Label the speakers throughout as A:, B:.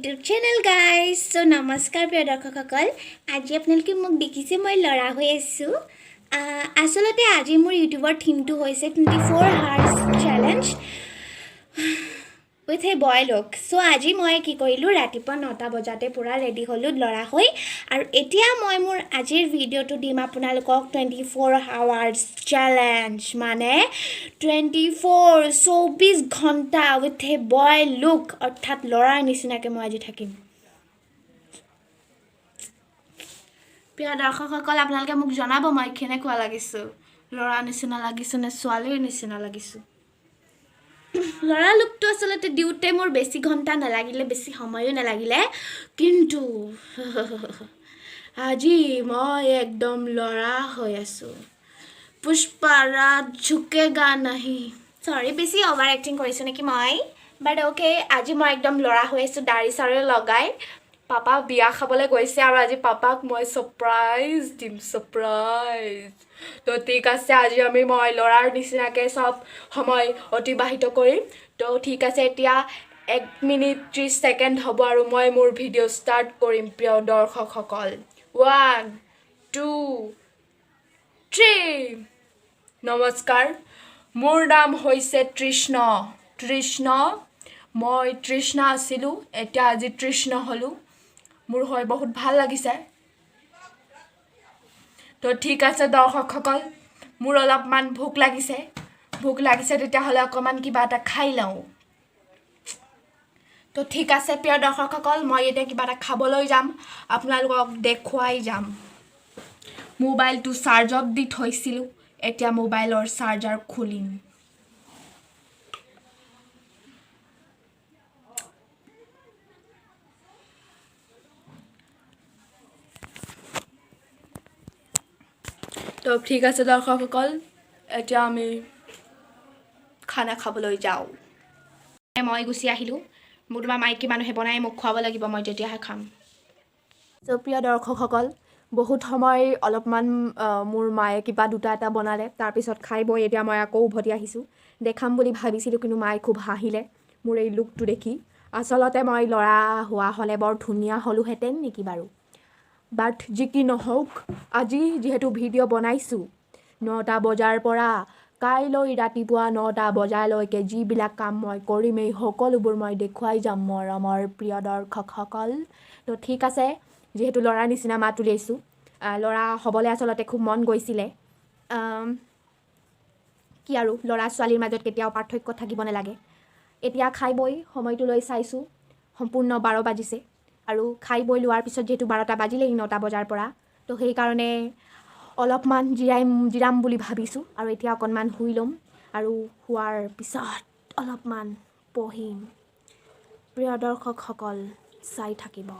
A: YouTube channel guys. So নমস্কাৰ প্ৰিয় দৰ্শকসকল, আজি আপোনালোকে মোক দেখিছে মই ল'ৰা হৈ আছোঁ। আচলতে আজি মোৰ ইউটিউবৰ থিমটো হৈছে 24 hours challenge with a boy look. So আজি মই কি কৰিলোঁ, ৰাতিপুৱা 9টা বজাতে পূৰা ৰেডি হ'লোঁ ল'ৰা হৈ, আৰু এতিয়া মই মোৰ আজিৰ ভিডিঅ'টো দিম আপোনালোকক 24 আৱাৰ্ছ চেলেঞ্জ, মানে 24 24 ঘণ্টা উইথ এ বয় লুক, অৰ্থাৎ ল'ৰাৰ নিচিনাকৈ মই আজি থাকিম। প্ৰিয় দৰ্শকসকল, আপোনালোকে মোক জনাব মই কেনেকুৱা লাগিছোঁ, ল'ৰা নিচিনা লাগিছোঁ নে ছোৱালীৰ নিচিনা লাগিছোঁ? ল'ৰা লুকটো আচলতে দিওঁতে মোৰ বেছি ঘণ্টা নালাগিলে, বেছি সময়ো নালাগিলে, কিন্তু আজি মই একদম ল'ৰা হৈ আছোঁ। पुष्पा राज झुकेगा नहीं। চৰি, বেছি অভাৰ এক্টিং কৰিছোঁ নেকি মই? বাট অ'কে, আজি মই একদম ল'ৰা হৈ আছোঁ, দাড়ি চাড়ি লগাই। পাপা বিয়া খাবলৈ গৈছে আৰু আজি পাপাক মই ছাৰপ্ৰাইজ দিম, ছাৰপ্ৰাইজ। তো ঠিক আছে, আজি মই ল'ৰাৰ নিচিনাকৈ চব সময় অতিবাহিত কৰিম। তো ঠিক আছে, এতিয়া 1 মিনিট 30 ছেকেণ্ড হ'ব আৰু মই মোৰ ভিডিঅ' ষ্টাৰ্ট কৰিম। প্ৰিয় দৰ্শকসকল, 1, 2, 3। নমস্কাৰ, মোৰ নাম হৈছে তৃষ্ণ। তৃষ্ণ, মই তৃষ্ণা আছিলোঁ, এতিয়া আজি তৃষ্ণ হ'লোঁ। মোৰ হৈ বহুত ভাল লাগিছে। তো ঠিক আছে দৰ্শকসকল, মোৰ অলপমান ভোক লাগিছে, ভোক লাগিছে, তেতিয়াহ'লে অকণমান কিবা এটা খাই লওঁ। তো ঠিক আছে প্ৰিয় দৰ্শকসকল, মই এতিয়া কিবা এটা খাবলৈ যাম, আপোনালোকক দেখুৱাই যাম। মোবাইলটো চাৰ্জত দি থৈছিলোঁ, এতিয়া মোবাইলৰ চাৰ্জাৰ খুলিম। তো ঠিক আছে দৰ্শকসকল, এতিয়া আমি খানা খাবলৈ যাওঁ। মই গুচি আহিলোঁ। মোৰ তোমাৰ মাইকী মানুহে বনাই মোক খুৱাব লাগিব, মই তেতিয়াহে খাম। চ' প্ৰিয় দৰ্শকসকল, বহুত সময় অলপমান মোৰ মায়ে কিবা দুটা এটা বনালে, তাৰপিছত খাই বৈ এতিয়া মই আকৌ উভতি আহিছোঁ। দেখাম বুলি ভাবিছিলোঁ, কিন্তু মায়ে খুব হাঁহিলে মোৰ এই লুকটো দেখি। আচলতে মই ল'ৰা হোৱা হ'লে বৰ ধুনীয়া হ'লোহেঁতেন নেকি বাৰু? বাট যি কি নহওক, আজি যিহেতু ভিডিঅ' বনাইছোঁ 9টা বজাৰ পৰা কাইলৈ ৰাতিপুৱা 9টা বজালৈকে যিবিলাক কাম মই কৰিম, এই সকলোবোৰ মই দেখুৱাই যাম মৰমৰ প্ৰিয় দৰ্শকসকল। তো ঠিক আছে, যিহেতু ল'ৰাৰ নিচিনা মাত উলিয়াইছোঁ, ল'ৰা হ'বলৈ আচলতে খুব মন গৈছিলে। কি আৰু, ল'ৰা ছোৱালীৰ মাজত কেতিয়াও পাৰ্থক্য থাকিব নালাগে। এতিয়া খাই বৈ সময়টো লৈ চাইছোঁ, সম্পূৰ্ণ 12 বাজিছে আৰু খাই বৈ লোৱাৰ পিছত যিহেতু 12টা বাজিলেই 9টা বজাৰ পৰা, তো সেইকাৰণে অলপমান জিৰাম বুলি ভাবিছোঁ আৰু এতিয়া অকণমান শুই ল'ম আৰু শোৱাৰ পিছত অলপমান পঢ়িম। প্ৰিয় দৰ্শকসকল, চাই থাকিব।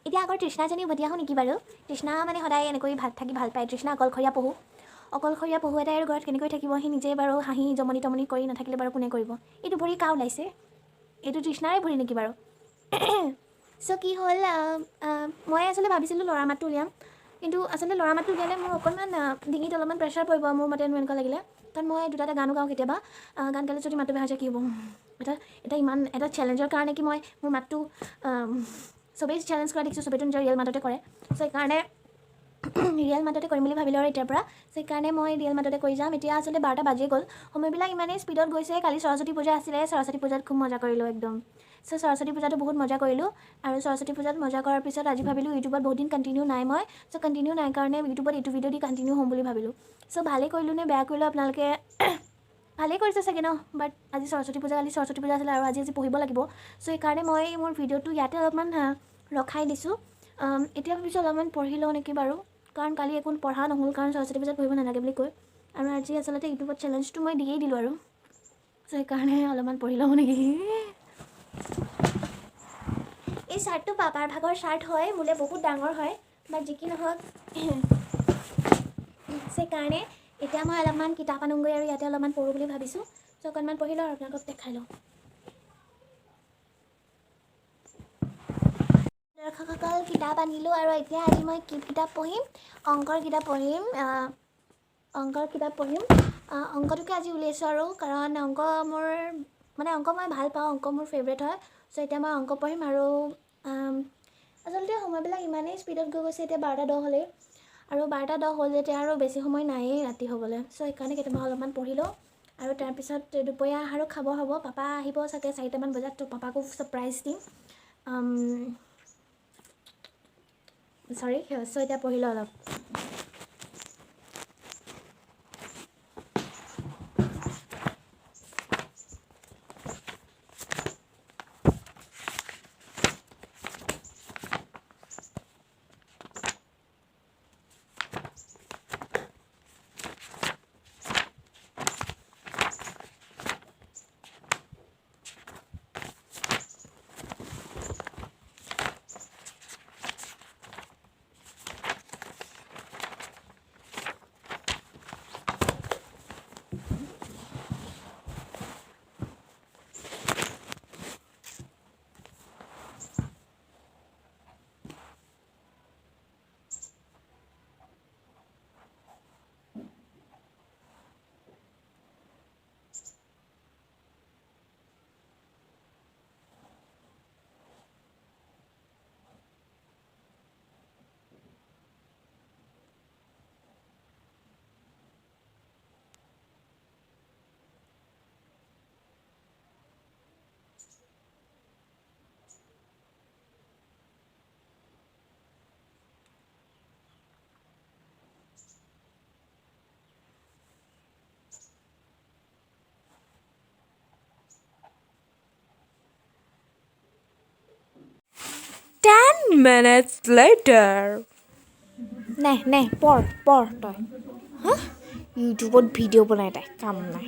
B: এতিয়া আগৰ তৃষ্ণাজনী উভতি আহোঁ নেকি বাৰু? তৃষ্ণা মানে সদায় এনেকৈ ভাত থাকি ভাল পায়। তৃষ্ণা অকলশৰীয়া পহু, অকলশৰীয়া পহু এটাই আৰু ঘৰত কেনেকৈ থাকিব? সি নিজে বাৰু হাঁহি জমনি তমনি কৰি নাথাকিলে বাৰু কোনে কৰিব? এইটো ভৰি কাৰ ওলাইছে? এইটো তৃষ্ণাৰে ভৰি নেকি বাৰু? চ' কি হ'ল, মই আচলতে ভাবিছিলোঁ ল'ৰা মাতটো উলিয়াম, কিন্তু আচলতে ল'ৰা মাতটো উলিয়ালে মোৰ অকণমান ডিঙিত অলপমান প্ৰেছাৰ পৰিব মোৰ মতে, মোৰ এনেকুৱা লাগিলে, কাৰণ মই দুটা এটা গানো গাওঁ কেতিয়াবা। গান গালে যদি মাতটো বেয়া হৈ যায় কি হ'ব? এটা এটা ইমান এটা চেলেঞ্জৰ কাৰণে কি মই মোৰ মাতটো, চবেই চেলেঞ্জ কৰা দেখিছোঁ, চবেইতো নিজৰ ৰিয়েল মাততে কৰে। চ' সেইকাৰণে ৰিয়েল মাততে কৰিম বুলি ভাবিলোঁ আৰু এতিয়াৰ পৰা। চ' সেইকাৰণে মই ৰিয়েল মাততে কৰি যাম। এতিয়া আচলতে 12টা বাজিয়ে গ'ল, সময়বিলাক ইমানেই স্পীডত গৈছে। কালি সৰস্বতী পূজা আছিলে, সৰস্বতী পূজাত খুব মজা কৰিলোঁ একদম। চ' সৰস্বতী পূজাটো বহুত মজা কৰিলোঁ আৰু সৰস্বতী পূজাত মজা কৰাৰ পিছত আজি ভাবিলোঁ ইউটিউবত বহুত দিন কণ্টিনিউ নাই মই। চ' কণ্টিনিউ নাই কাৰণে ইউটিউবত এইটো ভিডিঅ' দি কণ্টিনিউ হ'ম বুলি ভাবিলোঁ। চ' ভালেই কৰিলোঁ নে বেয়া কৰিলোঁ আপোনালোকে? ভালেই কৰিছে চাগে ন? বাট আজি সৰস্বতী পূজা, কালি সৰস্বতী পূজা আছিলে আৰু আজি আজি পঢ়িব লাগিব। চ' সেইকাৰণে মই মোৰ ভিডিঅ'টো ইয়াতে অলপমান ৰখাই দিছোঁ। এতিয়া ভাবিছোঁ অলপমান পঢ়ি লওঁ নেকি বাৰু, কাৰণ কালি একো পঢ়া নহ'ল, কাৰণ সৰস্বতী পূজাত পঢ়িব নালাগে বুলি কৈ আৰু আজি আচলতে ইউটিউবত চেলেঞ্জটো মই দিয়েই দিলোঁ আৰু। চ' সেইকাৰণে অলপমান পঢ়ি লওঁ নেকি? এই চাৰ্টটো পাপাৰ ভাগৰ চাৰ্ট হয়, মোলৈ বহুত ডাঙৰ হয়, বাট যি কি নহওক, সেইকাৰণে এতিয়া মই অলপমান কিতাপ আনোগৈ আৰু ইয়াতে অলপমান পঢ়োঁ বুলি ভাবিছোঁ। চ' অকণমান পঢ়ি লওঁ আৰু আপোনালোকক দেখাই লওঁ। দৰ্শকসকল, কিতাপ আনিলোঁ আৰু এতিয়া আজি মই কি কিতাপ পঢ়িম? অংকৰ কিতাপ পঢ়িম, অংকৰ কিতাপ পঢ়িম। অংকটোকে আজি উলিয়াইছোঁ আৰু কাৰণ অংক মোৰ মানে অংক মই ভাল পাওঁ, অংক মোৰ ফেভৰেট হয়। চ' এতিয়া মই অংক পঢ়িম। আৰু আচলতে সময়বিলাক ইমানেই স্পীডত গৈ গৈছে, এতিয়া 12টা 10 হ'লেই, আৰু 12টা 10 হ'ল যেতিয়া আৰু বেছি সময় নায়েই ৰাতি হ'বলৈ। চ' সেইকাৰণে কেতিয়াবা অলপমান পঢ়ি লওঁ আৰু তাৰপিছত দুপৰীয়া আহাৰো খাব হ'ব। পাপা আহিব চাগে 4টামান বজাত, তো পাপাকো ছাৰপ্ৰাইজ দিম। চৰি, চ' এতিয়া পঢ়ি লওঁ অলপ।
A: 10 minutes later. নে নে, পঢ় পঢ় তই। হা, ইউটিউবত ভিডিঅ' বনাই তাই, কাম নাই।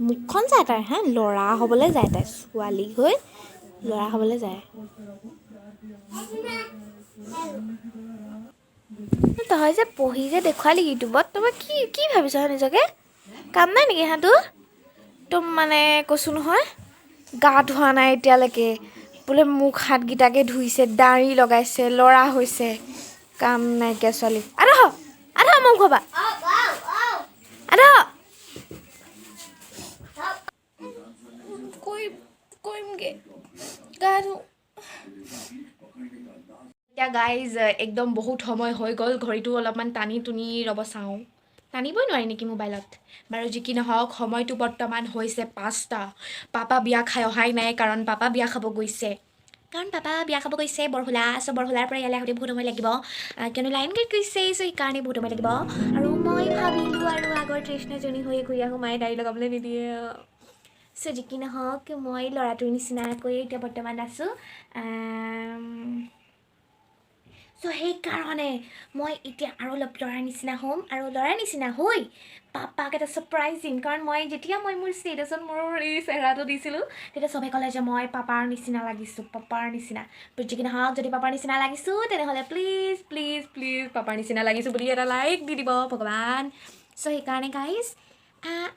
A: মুখখন চাই তাই, হা, ল'ৰা হ'বলৈ যায় তাই, ছোৱালী হৈ ল'ৰা হ'বলৈ যায়। তই যে পঢ়ি যে দেখুৱালি ইউটিউবত, তই কি কি ভাবিছ হা নিজকে? কাম নাই নেকি হা তোৰ? তোৰ মানে কৈছোঁ নহয়, গা ধোৱা নাই এতিয়ালৈকে, বোলে মুখ হাতকেইটাকে ধুইছে, দাড়ি লগাইছে, ল'ৰা হৈছে। কাম নাইকিয়া ছোৱালী। আদহ আদহ, মোক খবা আদহ। কৰিমগৈ গা ধো এতিয়া। গাইজ, একদম বহুত সময় হৈ গ'ল, ঘড়ীটো অলপমান টানি টুনি, ৰ'ব চাওঁ, টানিবই নোৱাৰি নেকি মোবাইলত? বাৰু যি কি নহওক, সময়টো বৰ্তমান হৈছে 5টা। পাপা বিয়া খাই অহাই নাই, কাৰণ পাপা বিয়া খাব গৈছে, কাৰণ পাপা বিয়া খাব গৈছে বৰহোলা। চ' বৰহোলাৰ পৰা ইয়ালৈ আহোঁতে বহুত সময় লাগিব, কিয়নো লাইন গাড়ীত গৈছে। চ' সেইকাৰণে বহুত সময় লাগিব। আৰু মই ভাবিলোঁ আৰু আগৰ তৃষ্ণাজনী হৈ ঘূৰি আহোঁ, মায়ে গাড়ী লগাবলৈ নিদিয়ে। চ' যি কি নহওক, মই ল'ৰাটোৰ নিচিনাকৈ এতিয়া বৰ্তমান আছোঁ। চ' সেইকাৰণে মই এতিয়া আৰু অলপ ল'ৰাৰ নিচিনা হ'ম আৰু ল'ৰাৰ নিচিনা হৈ পাপাক এটা ছাৰপ্ৰাইজ দিম, কাৰণ মই যেতিয়া মই মোৰ ষ্টেটাছত মোৰ এই চেহেৰাটো দিছিলোঁ, তেতিয়া চবে ক'লে যে মই পাপাৰ নিচিনা লাগিছোঁ, পাপাৰ নিচিনা। যি কি নহওক, যদি পাপাৰ নিচিনা লাগিছোঁ, তেনেহ'লে প্লিজ প্লিজ প্লিজ পাপাৰ নিচিনা লাগিছোঁ বুলি এটা লাইক দি দিব ভগৱান। চ' সেইকাৰণে গাইজ,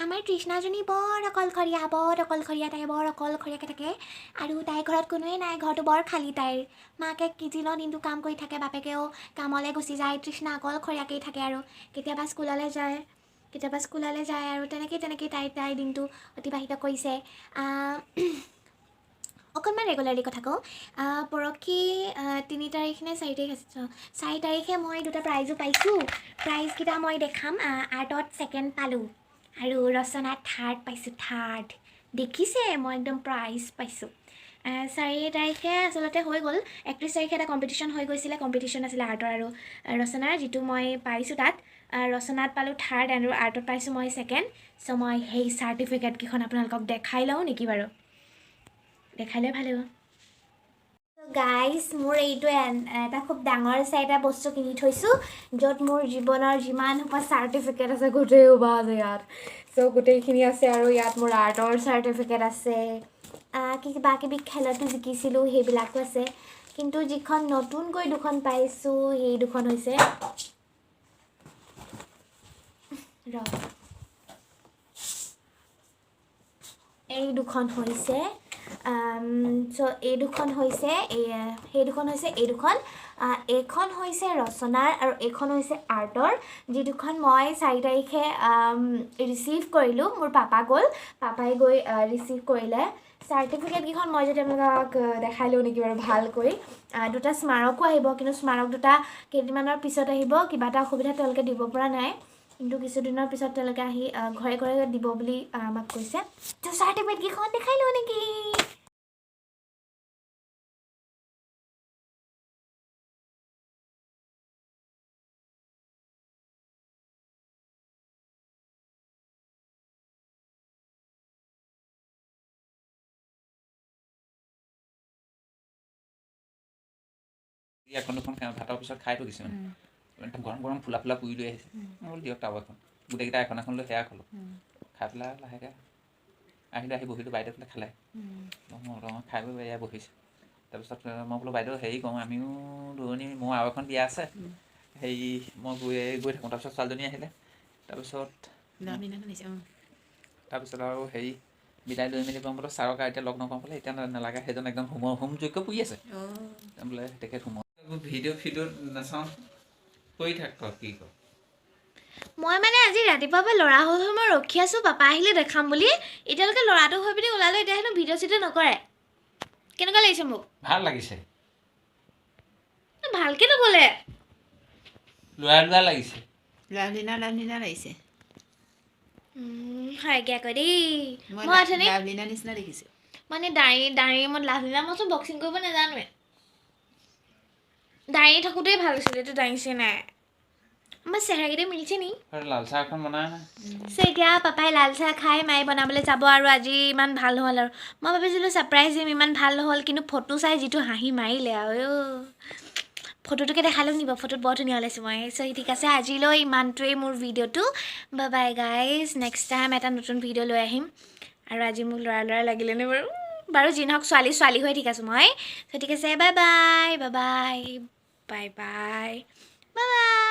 A: আমাৰ তৃষ্ণাজনী বৰ অকলশৰীয়া, বৰ অকলশৰীয়া। তাই বৰ অকলশৰীয়াকৈ থাকে আৰু তাইৰ ঘৰত কোনোৱেই নাই, ঘৰটো বৰ খালী। তাইৰ মাকে কিজিনৰ দিনটো কাম কৰি থাকে, বাপেকেও কামলৈ গুচি যায়। তৃষ্ণা অকলশৰীয়াকেই থাকে আৰু কেতিয়াবা স্কুললৈ যায়, কেতিয়াবা স্কুললৈ যায় আৰু তেনেকেই তেনেকেই তাই তাইৰ দিনটো অতিবাহিত কৰিছে। অকণমান ৰেগুলাৰলি কথা কওঁ। পৰহি 3 তাৰিখ নে 4 তাৰিখ আছে, 4 তাৰিখে মই দুটা প্ৰাইজো পাইছোঁ। প্ৰাইজকেইটা মই দেখাম। আৰ্টত ছেকেণ্ড পালোঁ আৰু ৰচনাত থাৰ্ড পাইছোঁ, থাৰ্ড। দেখিছে, মই একদম প্ৰাইজ পাইছোঁ। 4 তাৰিখে আচলতে হৈ গ'ল, 31 তাৰিখে এটা কম্পিটিশ্যন হৈ গৈছিলে। কম্পিটিশ্যন আছিলে আৰ্টৰ আৰু ৰচনাৰ, যিটো মই পাইছোঁ। তাত ৰচনাত পালোঁ থাৰ্ড আৰু আৰ্টত পাইছোঁ মই ছেকেণ্ড। চ' মই সেই চাৰ্টিফিকেটকেইখন আপোনালোকক দেখাই লওঁ নেকি বাৰু? দেখাই লৈ ভাল হ'ব।
B: গাইজ, মোৰ এইটো এটা খুব ডাঙৰ চাই এটা বস্তু কিনি থৈছোঁ, য'ত মোৰ জীৱনৰ যিমান সোপা
A: চাৰ্টিফিকেট আছে গোটেই সোপা আছে ইয়াত। চ' গোটেইখিনি আছে আৰু ইয়াত মোৰ আৰ্টৰ
B: চাৰ্টিফিকেট আছে, কি কিবা কিবি খেলতো জিকিছিলোঁ সেইবিলাকো আছে। কিন্তু যিখন নতুনকৈ দুখন পাইছোঁ, সেই দুখন হৈছে, ৰ, এই দুখন হৈছে চ' এই দুখন হৈছে, এই সেই দুখন হৈছে, এই দুখন, এইখন হৈছে ৰচনাৰ আৰু এইখন হৈছে আৰ্টৰ, যি দুখন মই 4 তাৰিখে ৰিচিভ কৰিলোঁ। মোৰ পাপা গ'ল, পাপাই গৈ ৰিচিভ কৰিলে। চাৰ্টিফিকেটকেইখন মই যদি আপোনালোকক দেখাই লওঁ নেকি বাৰু ভালকৈ। দুটা স্মাৰকো আহিব, কিন্তু স্মাৰক দুটা কেইদিনমানৰ পিছত আহিব। কিবা এটা অসুবিধা তেওঁলোকে দিব পৰা নাই, কিন্তু কিছুদিনৰ পিছত তেওঁলোকে আহি ঘৰে ঘৰে দিব বুলি আমাক কৈছে। ত' চাৰ্টিফিকেটকেইখন দেখাই লওঁ নেকি?
C: এখন দুখন ভাতৰ পিছত খাই থৈ কিছুমান গৰম গৰম ফুলা ফুলা পুৰি লৈ আহিছে। মই বোলো দিয়ক তাও এখন, গোটেইকেইটা এখন এখন লৈ সেয়া খালোঁ। খাই পেলাই লাহেকৈ আহিলোঁ, আহি বহিলোঁ। বাইদেউ বোলে খালে, মই খাই বৈ এয়া বহিছোঁ। তাৰপিছত মই বোলো বাইদেউ হেৰি কৰোঁ, আমিও দূৰণি, মোৰ আৰু এখন বিয়া আছে, হেৰি মই গৈ গৈ থাকোঁ। তাৰপিছত ছোৱালীজনী আহিলে, তাৰপিছত আৰু হেৰি বিদায় লৈ মেলি মই বোলো ছাৰক এতিয়া লগ নকওঁ বোলে, এতিয়া নালাগে, সেইজন একদম হোম হোম যজ্ঞ পুৰি আছে বোলে, তেখেত হোম ভিডিঅ' ফিডিঅ' নাচাওঁ, কৰি থাক কি ক।
B: মই মানে আজি ৰাতিপুৱাৰ পৰা ল'ৰা হৈ হৈ মই ৰখি আছোঁ, পাপা আহিলে দেখাম বুলি। এতিয়ালৈকে ল'ৰাটো হৈ পিনি ওলালোঁ, এতিয়া হেনো ভিডিঅ' চিডিঅ' নকৰে। কেনেকুৱা লাগিছে মোক?
C: ভাল লাগিছে।
B: ভালকে নক'লে।
C: ল'ৰা ল'ৰা লাগিছে।
D: লাভলীনা লাভলীনা লাগিছে।
B: হয় আকৌ দেই। মই অথনি
D: লাভলীনা নিচিনা দেখিছোঁ।
B: মানে দাঁড়ি দাঁড়ি মই লাভলীনা, মইচোন বক্সিং কৰিব নাজানোৱে। দাঁড়ি থাকোঁতেই ভাল আছিলে, এইটো দাঁড়িছে নাই। আমাৰ চেহেৰাকেইটা মিলিছে নি?
C: লাল চাহ এখন বনাই।
B: চ' এতিয়া পাপাই লাল চাহ খাই মায়ে বনাবলৈ যাব। আৰু আজি ইমান ভাল নহ'ল আৰু মই ভাবিছিলোঁ ছাৰপ্ৰাইজ দিম, ইমান ভাল নহ'ল, কিন্তু ফটো চাই যিটো হাঁহি মাৰিলে আৰু ফটোটোকে দেখাই লওঁ নিব, ফটোত বৰ ধুনীয়া ওলাইছোঁ মই। চ' ঠিক আছে, আজিলৈ ইমানটোৱেই মোৰ ভিডিঅ'টো। Bye bye guys, next time এটা নতুন ভিডিঅ' লৈ আহিম। আৰু আজি মোক ল'ৰা ল'ৰা লাগিলেনে বাৰু? বাৰু যি নহওক, ছোৱালী ছোৱালী হৈ ঠিক আছোঁ মই। চ' ঠিক আছে, bye bye, bye bye, bye bye, bye bye.